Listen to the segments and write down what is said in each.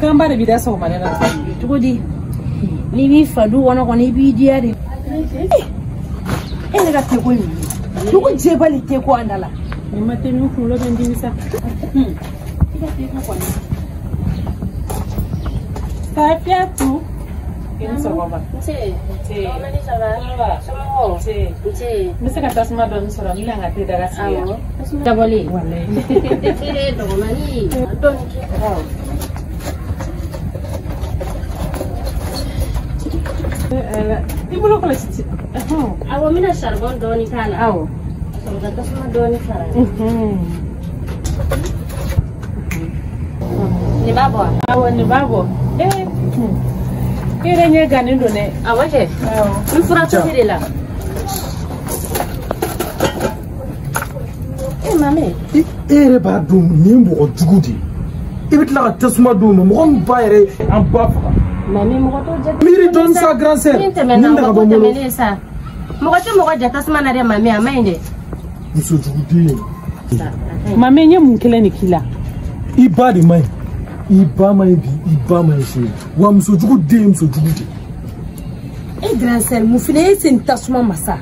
Kulekanba de b'i da sɔgɔmada la. Cogo di? N'i b'i fa du kɔnɔ kɔni i b'i diya de. E yɛrɛ ka teko ye mun ye? Dugu jɛbali teko an da la. Ni ma te min kunkolo bɛ n dimi sa. I ka teko kɔni. Safiatou. I ni sɔgɔma. Nse. Nse. Mani ça va? Somɔgɔw? Nse. Nse. N bɛ se ka tasuma dɔɔni sɔrɔ n bɛna n ka te daga sigi yan. Awɔ. Dabɔlen. Walayi. Dɔgɔmani. Dɔɔni kɛ. I bolo kɔlɔsi ti. Awɔ, n bɛna charbon dɔɔni k'a la. Awɔ. Ka sɔrɔ ka tasuma dɔɔni fara. Nin b'a bɔ wa? Awɔ, nin b'a bɔ. Ee. I yɛrɛ ɲɛ gannen don dɛ. Awɔ kɛ. Awɔ. N fura tobi de la. E mami. E yɛrɛ b'a dɔn nin ye mɔgɔ jugu de ye. I bɛ tila ka tasuma d'o ma mɔgɔ min ba yɛrɛ an ba faga. Mami mɔgɔ t'o jate. Miiri dɔɔni sa grand sœur. Min tɛmɛna o ka ko tɛmɛnen sa. Mɔgɔ tɛ mɔgɔ ja tasuma na dɛ mami, a ma ɲi dɛ. Muso juguden. Mami n ye mun kelen de k'i la? I ba de ma ɲi. I ba ma ɲi bi, i ba ma ɲi sini. Wa muso jugu den ye muso jugu de. E grand sœur mun fana ye sen tasuma ma sa?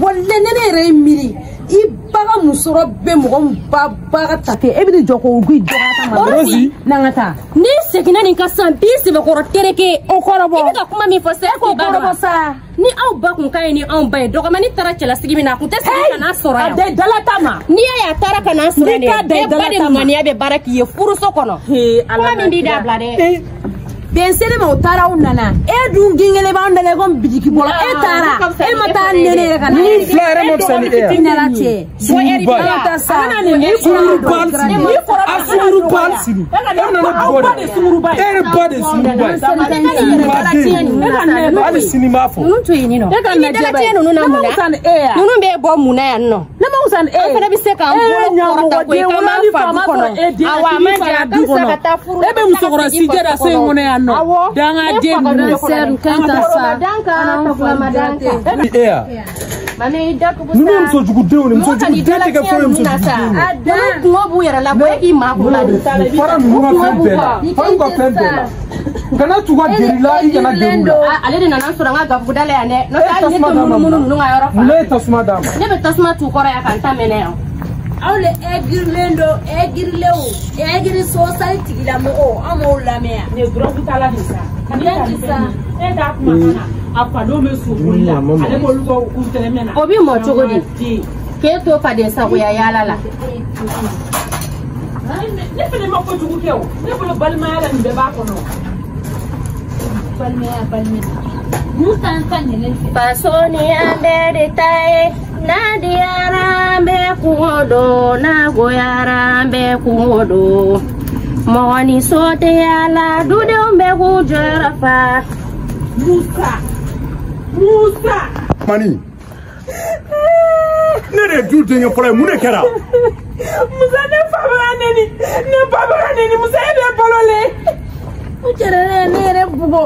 Walayi ne yɛrɛ ye miiri i ba ka musɔrɔ bɛ mɔgɔ min ba ba ka ta kɛ e bɛ n'i jɔ k'o k'i dɔgɔya ka ma. Rosi. N'an ka taa. N'i seginna nin kan sisan b'i sɛbɛkɔrɔ tereke. O kɔrɔ bɔ. I bɛ ka kuma min fɔ sisan E k'o kɔrɔ bɔ sa. Ni aw ba kun ka ɲi ni anw ba ye dɔgɔmani taara cɛlasigi min na a kun tɛ segin ka n'a sɔrɔ yan. A da dala ta ma. N'i y'a ye a taara ka n'a sɔrɔ yan N'i t'a da i dɛ, bɛɛ ba dala de ta ma. ŋaniya bɛ baara k'i ye furuso kɔnɔ. He Ala Kuma min b'i da bila dɛ. Ben sene ma o taara aw nana e dun gingele b'anw da la komi bitiki bɔla e taara e ma taa nene yɛrɛ ka na Ni fila yɛrɛ ma fisa ni e ye. I nana cɛ Sunguruba ye. an ka taa sa Sunguruba hali sini. A sunguruba hali sini. E bɛna ne bugɔ dɛ. E yɛrɛ ba de ye sunguruba ye. Sunguruba den. Hali sini n b'a fɔ. Ninnu to yen nɔ. E ka I ni lajɛ ba dalatiɲɛ ninnu na Ne ma mun na? wusa ni e ye. Ninnu bɛ bɔ mun na yan nɔ? Ne ma wusa ni e ye. An fana bɛ se k'an bolo kɔrɔta koyi k'an b'an fa du kɔnɔ. Awɔ, a man jan, a ka fisa ka taa furu E bɛ musokɔrɔ sijɛ da so in kɔnɔ yan nɔ. Awɔ. Dangaden ninnu. E ya. Mami i da tugu sa. Ninnu ye muso jugudenw de ye. Muso Mɔgɔ ka n'i juguden tɛ kɛ foyi ye muso dalatiɲɛ ninnu na sa. jugudenw de. Ninnu kungo b'u yɛrɛ la bɔ e k'i maa kun la. Fara ninnu ka fɛn bɛɛ la. Fara u ka fɛn bɛɛ la. Kana tugu ka gɛrɛ i la, i kana gɛrɛ u la. Ale de nana n sɔrɔ n ka gabuguda la yan dɛ. N'o E tɛ ye hali ne tasuma tɛ d'a ma munumunu ninnu ka yɔrɔ fa. mun na? Ne ye tasuma d'a ma. Ne bɛ tasuma t'u kɔrɔ yan ka n ta mɛnɛ yan. Aw le ɛgirilen don ɛgirilenw ɛgiri sosali tigilamɔgɔw an m'o lamɛn yan. Nin ye dɔrɔgu tala de sa. Yan ti sa. E t'a kumakan na. A fadenw bɛ so boli la. Ale b'olu kɔ u tɛrɛmɛ na. O bɛ mɔ cogo di? K'e to faden sagoya yaala la. Ne fana ma kojugu kɛ o. Ne bolo balimaya la nin bɛɛ b'a kɔnɔ. Balimaya balimaya. Mun t'an ta ɲɛnɛ fɛ. Faso ni an bɛɛ de ta ye. N'a diyara an bɛɛ kungo don, n'a goyara an bɛɛ kungo don. Mɔgɔ ni so tɛ yaala, dudenw bɛɛ k'u jɔyɔrɔ fa. Musa. Musa. Mani. Ne de ye du denkɛ fɔlɔ ye, mun de kɛra? Musa ne fa bɛ ka neni. Ne ba bɛ ka neni. Musa e de ye balo le. O jɛra ne ye ne yɛrɛ bugɔ.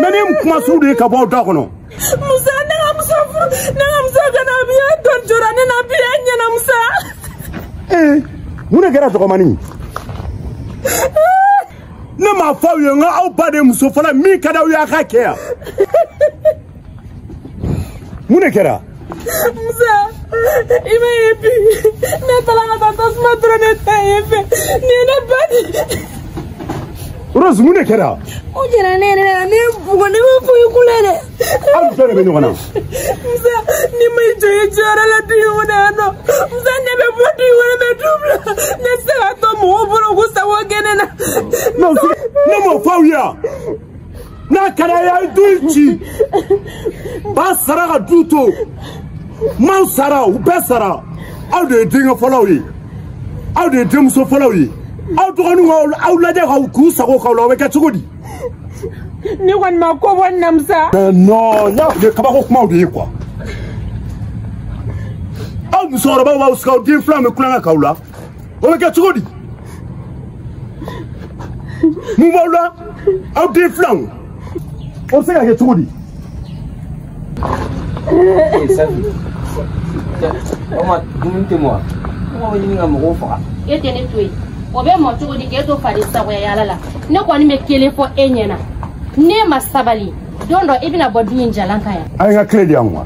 Mais ne ye kuma sugu de ye ka bɔ aw da kɔnɔ. Musa ne ka muso furu ne ka muso ka na bi e dɔn jɔra ne na bi e ɲɛna Musa. Ee, mun de kɛra dɔgɔmani? Ne m'a fɔ aw ye n ko aw ba de ye muso fɔlɔ ye min ka di aw ye a k'a kɛ yan. Mun de kɛra? Musa i ma ye bi ne taara ka taa tasuma dɔrɔn de ta yen fɛ nin ye ne ba de. Rose mun de kɛra? O jɛra ne yɛrɛ la ne bugɔ ne ma foyi kule dɛ. Aw bɛɛ de bɛ ɲɔgɔn na. Musa ni ma i jɔ i jɔyɔrɔ la du in kɔnɔ yan nɔ Musa ne bɛ bɔ du in kɔnɔ bɛ du bila ne tɛ se ka to mɔgɔw bolo k'u sago kɛ ne na. Ne m'o fɔ aw ye yan. N'a ka di a ye a ye du in ci. Ba sara ka du to. Maaw sara u bɛɛ sara. Aw de ye denkɛ fɔlɔw ye. Aw de ye denmuso fɔlɔw ye. Aw dɔgɔninw aw lajɛ k'u sago k'aw la o bɛ kɛ cogo di? Ne kɔni ma ko bɔ nin na Musa. Non, n y'a ye kabako kumaw de ye quoi. Aw musokɔrɔbaw b'aw sigi aw den filanw bɛ kulonkɛ k'aw la. O bɛ kɛ cogo di? Mun b'aw la? Aw den filanw. O bɛ se ka kɛ cogo di? Eh, Safi. O ma dumuni tɛ mɔ wa? Mɔgɔ bɛ ɲini ka mɔgɔw faga. E tɛ ne to yen. O bɛ mɔ cogo di k'e to fari sagoya yala la? Ne kɔni bɛ kelen fɔ e ɲɛna. Ne ma sabali. Don dɔ i bɛna bɔ du in jalan kan yan. A ye n ka tile di yan wa?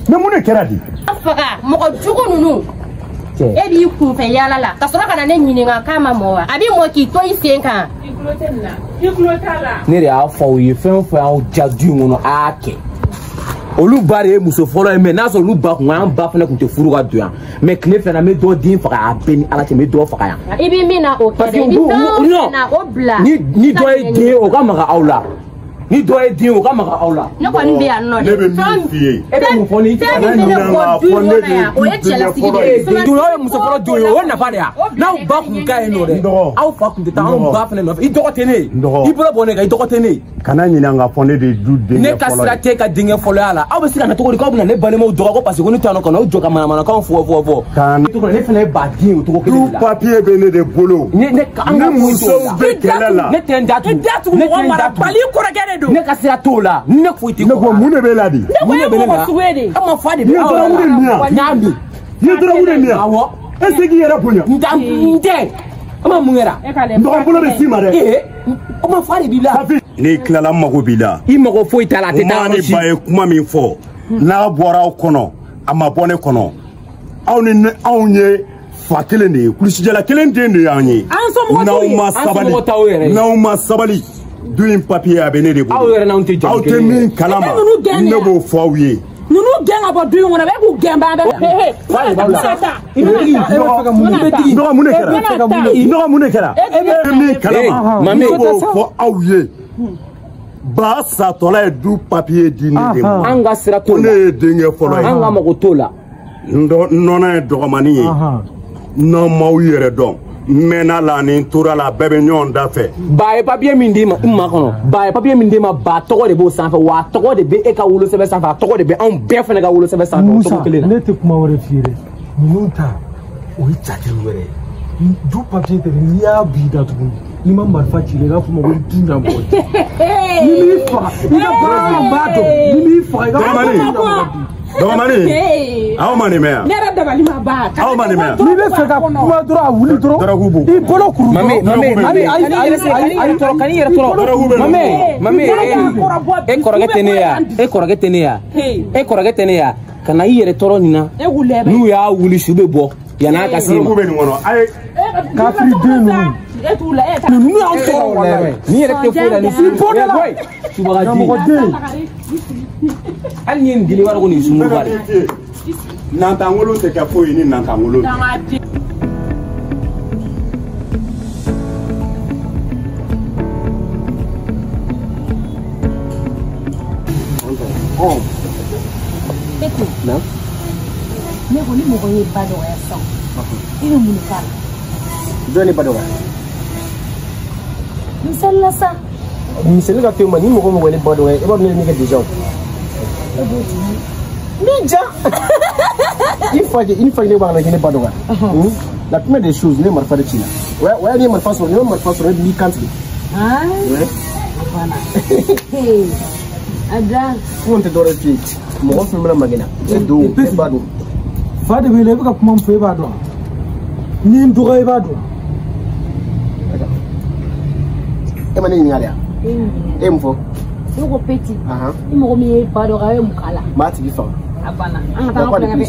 Mais mun de kɛra di? A faga mɔgɔ jugu ninnu. E b'i kunfɛ yala la ka sɔrɔ ka na ne ɲininka k'a ma mɔ wa? A b'i mɔ k'i to i sen kan. I tulo tɛ nin na. I tulo t'a la. Ne de y'a fɔ aw ye fɛn o fɛn y'aw ja du in kɔnɔ a y'a kɛ. Olu ba de ye muso fɔlɔ ye mais n'a sɔrɔ olu ba kun an ba fana kun tɛ furu ka don yan mais tile fila n bɛ dɔ den faga a bɛɛ ni Ala cɛ n bɛ dɔ faga yan. I bɛ min na o kɛ dɛ i bɛ fɛn o fɛn na o bila. Ni dɔ ye den o ka maga aw la. Ni dɔ ye den o ka maga aw la. Ne kɔni bɛ yan nɔ dɛ. Ne bɛ min f'i ye. E bɛ mun fɔ ni. Fɛn min bɛ ne bɔ du in kɔnɔ yan o ye cɛlasigi de ye. Dun aw ye muso fɔlɔ don ye o nafa de ya. N'aw ba kun ka yen nɔ dɛ. Aw fa kun tɛ taa anw ba fana nɔfɛ. I dɔgɔ tɛ ne ye. I bolo bɔ ne kan i dɔgɔ tɛ ne ye. Kana ɲinɛ n ka fɔ ne de ye du denkɛ fɔlɔ ye. Ne ka sira tɛ ka denkɛ fɔlɔya la. Aw bɛ se ka na cogo di k'aw bɛna ne balimaw dɔgɔ ko parce que ko ne tɛ yan nɔ ka n'aw jɔ ka manamanakanw fɔ. Ne fana ye baden ye o cogo kelen de la. Du papier bɛ ne de bolo. Ne musow bɛ kɛlɛ la. Ne tɛ n da tugu. I da tugu mɔgɔ mara bali kɔrɔkɛ de don. Ne ka sira t'o la. Ne foyi tɛ. Ne ko mun de b'e la de? Ne ko e mɔgɔ sugu ye de. Aw ma fa de bɛ aw yɛrɛ la. N y'a min. I ye dɔrɔgu de min? Awɔ. E tɛ k'i yɛrɛ bonya. N tɛ. An ma mun kɛra? N dɔgɔ bolo bɛ s'i ma dɛ. Ee, o ma fa de b'i la. N'i tilala n mago b'i la. I mago foyi t'a la a tɛ taa yɔrɔ si. Maa ni ba ye kuma min fɔ n'a bɔra aw kɔnɔ a ma bɔ ne kɔnɔ. Aw ni anw ye fa kelen de ye kulusijala kelen den de y'an ye. An somɔgɔ t'u ye. N'aw ma sabali n'aw ma sabali du in papier a bɛ ne de bolo. Aw yɛrɛ n'anw tɛ jamu kelen ye. Aw tɛ min kalama ne b'o fɔ aw ye. Ninnu gɛn ka bɔ du in kɔnɔ bɛɛ k'u gɛn ban bɛɛ. Nɔgɔ mun de kɛra? Nɔgɔ mun de kɛra? E bɛ min kalama ne b'o fɔ aw ye. Ba satɔla ye du papier di ne de ma. An ka sira t'o la. Ne ye denkɛ fɔlɔ ye. An ka mago t'o la. N nɔnɔ ye dɔgɔmanin ye. N'aw m'aw yɛrɛ dɔn. N mɛnna la ni n tora la bɛɛ bɛ ɲɔgɔn da fɛ. Ba ye papier min d'i ma n ma kɔnɔ. Ba ye papier min d'i ma ba tɔgɔ de b'o sanfɛ wa a tɔgɔ de bɛ e ka wolosɛbɛn sanfɛ a tɔgɔ de bɛ anw bɛɛ fana ka wolosɛbɛn sanfɛ o cogo kelen na. Musa ne tɛ kuma wɛrɛ f'i ye dɛ ninnu ta o ye jate wɛrɛ ye du papier tɛ dɛ n'i y'a b'i da tuguni n'i ma marifa ci i la i b'a fɔ ma ko du na mɔgɔ ci. Ni m'i faga i ka baara b'a dɔn ni m'i faga i ka baara b'a dɔn. Dɔgɔmani aw ma nin mɛn yan. Ne yɛrɛ dabali ma ban. Aw ma nin mɛn yan. N'i bɛ fɛ ka kuma dɔrɔn a wuli dɔrɔn. Dɔrɔgu b'u. I bolo kuru. Mame mame mame ayi tɔɔrɔ kan'i yɛrɛ tɔɔrɔ. Mame mame e kɔrɔkɛ tɛ ne ya e kɔrɔkɛ tɛ ne ya e kɔrɔkɛ tɛ ne ya ka na i yɛrɛ tɔɔrɔ nin na. N'u y'a wuli su bɛ bɔ yann'a ka s'i ma. Dɔrɔgu bɛ nin kɔnɔ a ye. Kafiri den ninnu. Ninnu y'anw tɔɔrɔ walayi. Nin yɛrɛ tɛ foyi la ni su. Subagaji. Hali ni ye nin dili wari ko nin sunkuruba de. Nantangolo tɛ kɛ foyi ye ni nantangolo tɛ. Ne ko ni mɔgɔ ye ba dɔgɔya sisan i bɛ mun de k'a la? Jɔn ne ba dɔgɔya? Misali la sa. Misali ka to yen ma ni mɔgɔ mɔgɔ ye ne ba dɔgɔya i b'a dɔn ne ye min kɛ déjà o. Ni ja. Une fois que ne b'a la ne ba dɔgɔya. La première des choses ne ye marifa de ci la. O y'a ne ye marifa sɔrɔ ne ma marifa sɔrɔ ne b'i kan tigɛ. Ah. Voilà. A da. Ko n tɛ dɔwɛrɛ f'i ye mɔgɔ fɛn bɛna magɛ la e don e ba don. Fa de b'i la i bɛ ka kuma min fɔ e b'a dɔn ni n dɔgɔ i b'a dɔn. E ma ne ɲininka de wa? E ye mun fɔ? Ne ko peti. Ni mɔgɔ min ye ba dɔgɔya a ye mun k'a la? N b'a tigi faga. A banna an ka taa an ka kulonkɛ kɛ.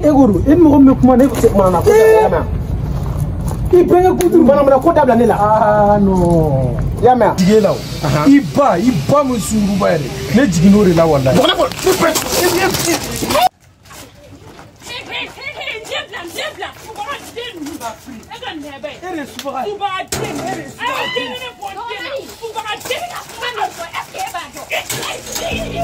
E ko don e ni mɔgɔ min bɛ kuma ne mana ko dabila mɛn. I bɛnkɛ kojugu. Mana ko dabila ne la. Ah non. I y'a mɛn wa? Jigin e la o. I ba min sunkuruba yɛrɛ ne jiginn'o de la walayi. E de